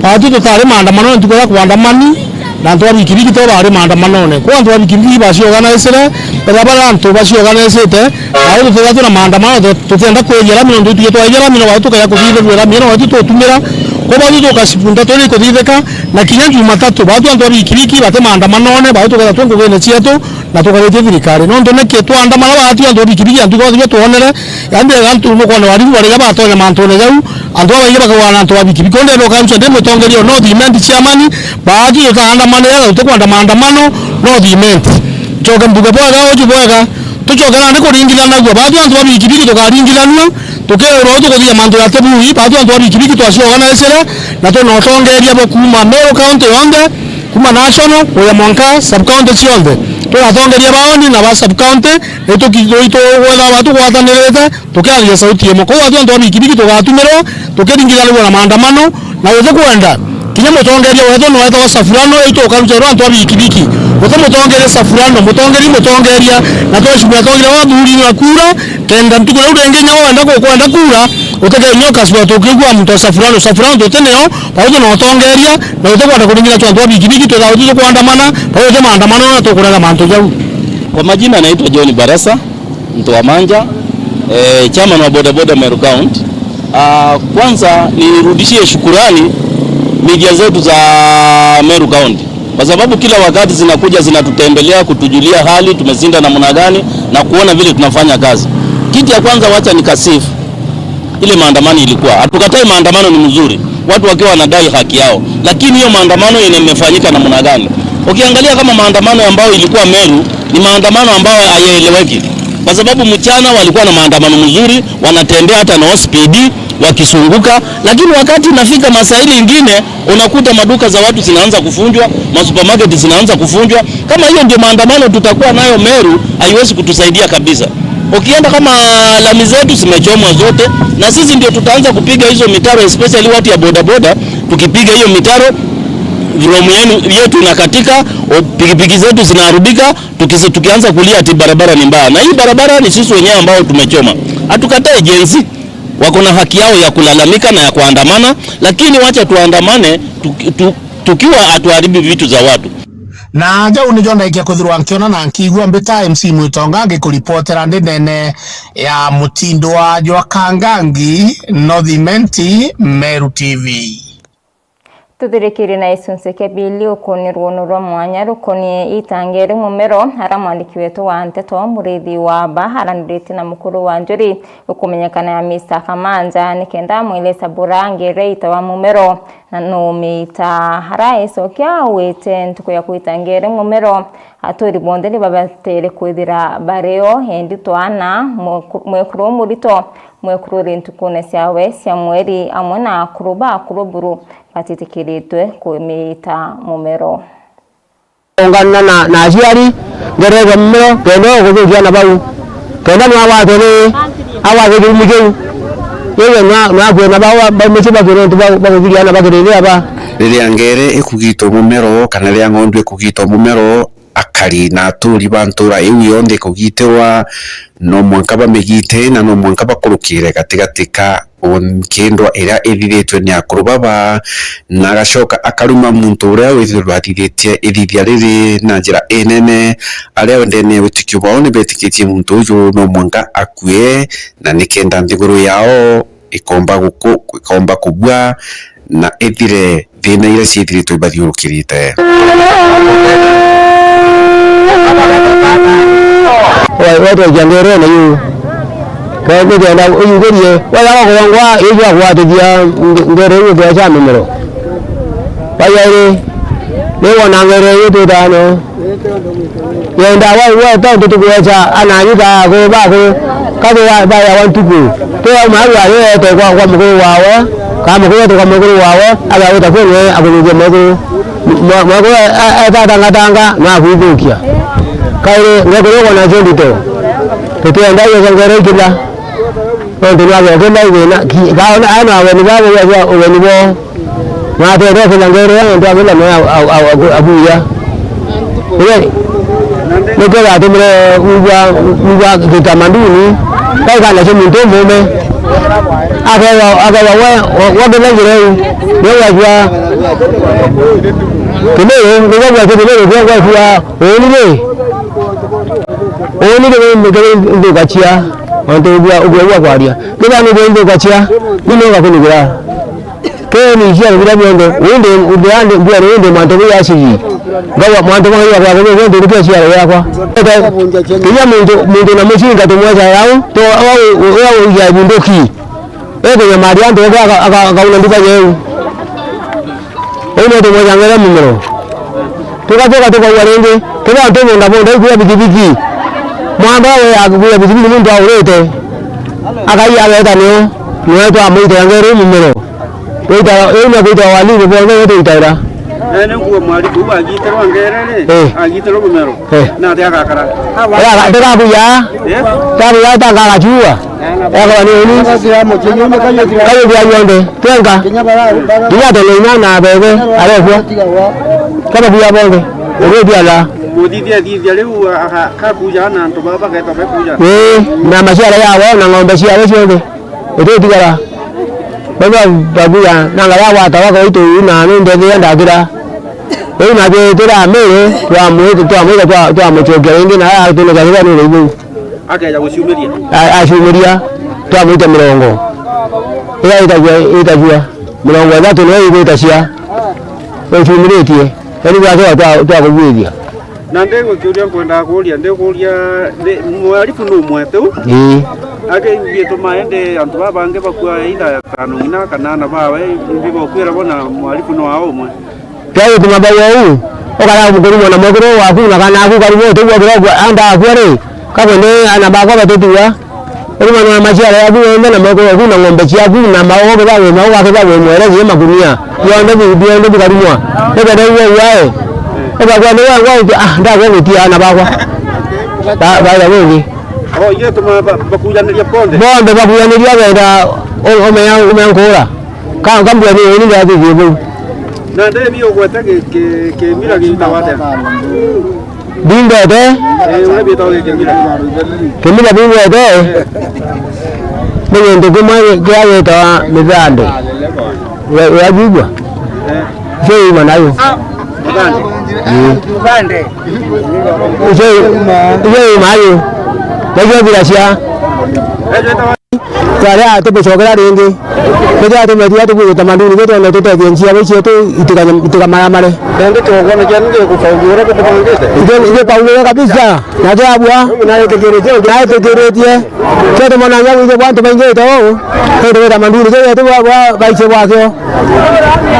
Babu tutari maandamano ntuku ya kuandamani na antu a bikibiki to bari maandamanone. Kwa antu a bikibiki baciorganisire, bethira bari antu baciorganisite, na riu tutethira twina maandamano, tu-, tutienda kwiria rami, nontu itwi twaija rami, no bau tukeja kuthithirua rami, no bau tutumira. Kwa bau tukacibunda twiri kuthithika, na kinya Jumatatu, bau antu a bikibiki bati maandamanone, bau tuketha twi ngugine cietu, na tukaritie thirikari. Nontu niki twaandamana bau antu a bikibiki, antu kwathiria twonere, yaani antu nukwona waribu bariga batonya mantune jau, antu babaingi bakagwa na antu a bikibiki. Kwa ndenda ukarucia ndi mutongeria o North Imenti chairman, bau tutaandamanire, na tutikwenda maandamano North Imenti. Ncoke mbuge bwega uju bwega. Tucoke nandi kuringithanagua. Baatwi antu ba bikibiki tukaringithanua, tukeerwa uu tukuthithia mantu jatibui. Baatwi antu ba bikibiki twaciorganisire, na twina utongeria bwa kuuma Meru County yonthe, kuuma national kuja mwanka sub county cionthe. Twina atongeria ba ward na ba sub county, na itu-, itu-, itugwetha batugwatanirite, tukiaria sauti imwe. Kwou atwi antu ba bikibiki tugatumirwa, tukiringithanagua na maandamano, na utikwenda kinya mutongeria wetu no wetagwa Safurano, itu ukarucerwa antu a bikibiki. Uti mutongeria Safurano, mutongeria i mutongeria, na tweshimia atongeria ba bathuri na kura, kenda ntuku riu ringi inya wenda ku-, kwenda kura, utikenyia ukacua tukigua muntu wa Safurano. Safurano tuti nio, bau twina utongeria, na utikwenda kuringithanua antu a bikibiki, twithawa tu tukwandamana, bau uti maandamano na tukurega mantu jau. Kwa majina naitwa John Barasa. Mtu wa Manja, eh, chairman wa bodaboda Meru County. Ah, kwanza nirudishie shukurani media zetu za Meru County, kwa sababu kila wakati zinakuja zinatutembelea kutujulia hali, tumezinda namna gani na kuona vile tunafanya kazi. Kitu ya kwanza, wacha nikasifu ile maandamano ilikuwa. Hatukatai maandamano ni mzuri, watu wakiwa wanadai haki yao, lakini hiyo maandamano yenye imefanyika namna gani? Ukiangalia kama maandamano ambayo ilikuwa Meru, ni maandamano ambayo hayaeleweki, kwa sababu mchana walikuwa na maandamano mzuri, wanatembea hata na speed wakisunguka, lakini wakati inafika masaa ile ingine unakuta maduka za watu zinaanza kufunjwa, masupermarket zinaanza kufunjwa. Kama hiyo ndio maandamano tutakuwa nayo Meru, haiwezi kutusaidia kabisa. Ukienda kama lami zetu zimechomwa zote, na sisi ndio tutaanza kupiga hizo mitaro, especially watu ya bodaboda, tukipiga hiyo mitaro, from yenu, yetu inakatika, o, pikipiki zetu zinaharibika, tukisi-, tukianza kulia ati barabara ni mbaya. Na hii barabara ni sisi wenyewe ambao tumechoma. Hatukatai Gen Z, wako na haki yao ya kulalamika na ya kuandamana, lakini wacha tuandamane tuki-, tu-, tukiwa hatuharibu vitu za watu. Na jau nijo ndaikia kwithirwa nkiona na nkiigua. Mbita M C Mwitonga ngikuripotera ndi ndene ya mutindwa jwa Kangangi, North Imenti, Meru T V. Tuthirikirie na gicunci kia bili ukuni rwono rwa mwanya rukonie itange ri mumero, ara mwandiki wetu wa nteto Murithi wa Mba araniririte na mukuru wa njuri ukumenyekana ya Mister Kamanja, nikenda amwelesa bura ngere itawa mumero na numiita. Araicokia augite ntuku ya kwita ngere mumero, aturi bonthe ni babatere kwithira bario, endi twana, mweku-, mwekuru umurito, mwekuru uri ntukune ciawe cia mweri, amwe na akuru ba akuru buru batitikiritwe kumiita mumero. Ungana na, na aciari, ngerega mumero, kenda ukuthukia na bau. Kenda nwagwatwe ni, agwatwe kirumi kiu. Yewe nwa, nwakue na bau, ba, ba, mucii bakire ntu bau, bakuthiria na bakirire aba. Riria ngere ikugitwa mumero, kana riria ng'ondu ikugitwa mumero, akari na aturi ba ntura iu yonthe ikugitirwa, no mwanka bamigite na no mwanka bakurukire gatigati ka u-, nkindwa iria ithithiritwe ni akuru baba, na agacoka akaruma muntu uria withirwe athithitie ithithia riri na njira inene. Aria ndene ya witikio bwao ni betikitie muntu uju no mwanka akue, na nikenda nthiguru yao ikomba guku-, ikomba kubua na ithire thina iria ciithiritwe ibathiurukirite. Wa-, watwaikia ngerene yu. Ka-, nikenda uyugerie, waya wa kurongwa, iju agwatithia nge-, ngere yu ngecha mimero. Wa jairi, ni wona ngere yu twitano. Yenda we, we tontu tukwecha ananyu ka akuru baku, kathi wa, baya wa ntuku. Twa mwaru ari ete kwa, kwa mukuru wawe, ka mukuru ete kwa mukuru wawe, agawita kwenye akuthukia mwekuru. Mwa-, mwekuru e-, e-, etatangatanga, na akwithukia. Kairi, ngekuru kona chondito. Tutienda yekengere ikila. Tontu ni agekenda igina, ki-, kaona, ana ageni babo, ugeni bo. Natete kenya ngere ya ntu akila no a-, a-, a-, aku-, akuya. Ire, nikio yatumire ugwa, ugwa kitamaduni, kaikana cio muntu umume. Akewa, akewa we, we, we kithengire u, ni wajua. Kimiru, ni wajua kimiru, ni wajua, uni ni, uni ni, ni, ni, ni, nthukacia, ontu ugwa, ugwa, ugwa kwaria. Kithengire nthukacia, ni mega kunigura. Keni ciaro biria bionthe, wende, wende, wende, wende mwanto bwa asili. Ngawa mwanto bwa ya kwa, wende, wende, wende ciaro yakwa. Kinya muntu, muntu na mucinga tumwecha yao, to, au, au, ya bunduki. Eko ya mali antu, aka, aka, akauna nduka yeu. Uu no tumwejang'ere mumero. Tugacoka tukaua ringi, tuga antu bunda bunda ikuya bikibiki. Mwamba we akuya bikibiki muntu aurite. Akai ageta nio, niwe twamwitira ng'ere uu mumero. Wita, uu ni akwita walili bonthe we twitaira. Ene nguo mwari kuu agitirwa ng'ere ri, eh, agitirwa mumero. Eh. Na ati agakara. Aga, ndirakuya. Eh? Ndakuya ta ngagacua. Eko ni uni. Kayo bia yonthe. Twenka. Kinya tolo ina na bebe. Arekwa. Kama bia bonthe. Uri bia la. Muthithia thithia riu aka-, kakuja na antu baba geta bekuja. Eh, na maciara yao na ng'ombe ciao cionthe. Itutigara. Baba bakuya na ngaya gwata wako itu na nunde thia ndakira. Riu natwitira Mary, twamwita, twamwita, twa-, twamucokia ringi, na atunekerera ni riu. Akeja guciumiria. A-, aciumiria, twamwita mirongo. Iria itagua, itagua. Mirongo ithatu niyo igwita cia. Uciumiritie. Riu gwacoka twa-, twakugwithia. Na ndigukiuria, nkwendaga kuuria, ndikuuria, ni, mwaribu ni umwe tu? Ii. Ake bituma ende antu baba bangi bakua either tano ng'ina kana ana bawe, bibokwira bona mwaribu ni wao umwe? Twagituma bau uu, ukara kurumwa na mwekuru waku na kana aku karumwa utigua kirogua, anda akua ri, kakwende ana bakwa batitigua. Urumwa na maciara yaku yonthe na mwekuru waku na ng'ombe ciaku na maogo kethira wi maogo kethira wi mwerezi makunia, bionthe bi-, bionthe bikarumwa. Nikenda igua uae. Ukagua ni wagwa uti, ah, ndagwa gutia ana bakwa. Ba-, baira wingi. Oh, igituma ba-, bakujaniria bonthe? Bonthe bakujaniria benda u-, umenya, umenya nkura. Ka, kambua ni uni ndathithie bau. Na ndemi ugwete ki-, ki-, kimira gitagwa atia? Bingwete. Eh, uria bitagwa gikimira. Kimira bingwete. Ni gintu kimwe kia gitagwa mithande. Ura-, urajigua? Eh. Cio uma nayo. Ah. Ije, ije mayo. Ndio bila cia. Twari a tumucokera ringi. Ndio atumetia tubuge tamaduni zetu na tutethie njia icio tu itikanya-, itikamaramare. Ndio tuongo na kiani ndio kufaulu ora kutumangite. Ndio, ndio Paulo kabisa. Na kiabua. Na itikiritie. Na itikiritie. Kio tumonagia gwithe bwa antu baingite uu, kio twita manduni, kio yetu bwa, bwa, baicie bwakio.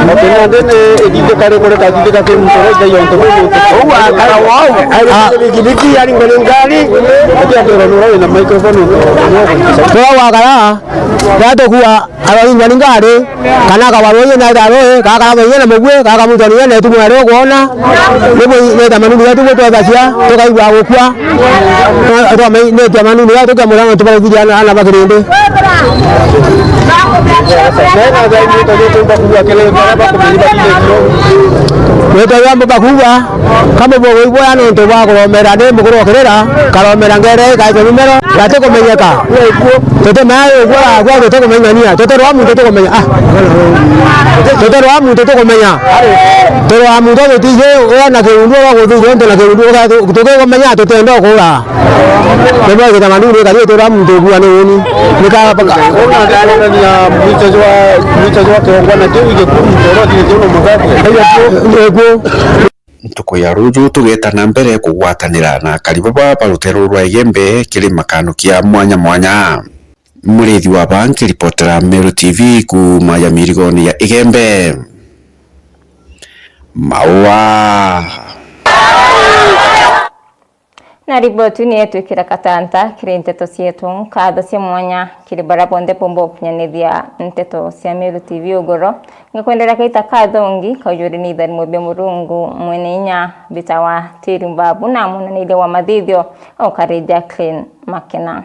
Makinya ndene ithithika ri kuri kathithika ki muntu ri ngai ontu ri muntu. Uu akara wau. Ah. Ari bikibiki, ari ngoni ngari. Ati atwira nura wina microphone. Kwa wakara, yatukua arori ngoni ngari. Kana akabarwa inya na itharo, ii, kana akaraba inya na mugui, kana akamutonia inya na itumu aria ukwona. Nibwo ni tamaduni yetu bwo twethagia, tukaigua gukua. Twa-, twamai-, ni tamaduni yetu tukamura na tubaithiria ana, ana bakirindi. Wetwa yambo bakuga, kama bwo bwo ya nontu bwa kuromera ni mukuru okirira, karomera ngere, kaitwa mimero, gati kumenyeka. Tutimenya ugwa, gwa tuti kumenyania. Tutirwa muntu tukumenya. Ah. Tutirwa muntu tukumenya. Turwa muntu tutiji ona kiundu wa guthithia untu na kiundu tukikumenya tutenda ukura. Nibwo gitamaduni kari turwa muntu ugua ni uni. Nika baka. Ona ndarorania mwicha jwa, mwicha jwa kiongwa na kiu igikumu toro kiri kiu no muthatu. Ekuo. Ntuku ya ruju tugeta na mbere kugwatanira na akari baba ba ruteere rwa Igembe kiri makano kia mwanya mwanya. Murithi wa ba nkiripotera Meru T V kuuma ya mirigoni ya Igembe. Maua. Na riboti ni yetwikira katanta kiri nteto cietu. Nkatho cia mwanya kiri baria bonthe bomba gukinyanithia nteto cia Meru T V ugoro. Ngakwendera kaita kathongi kaujuri ni itharimo bia Murungu mwene inya bitawa Tiri Mbabu na munaniria wa mathithio ukari Jacqueline Makena.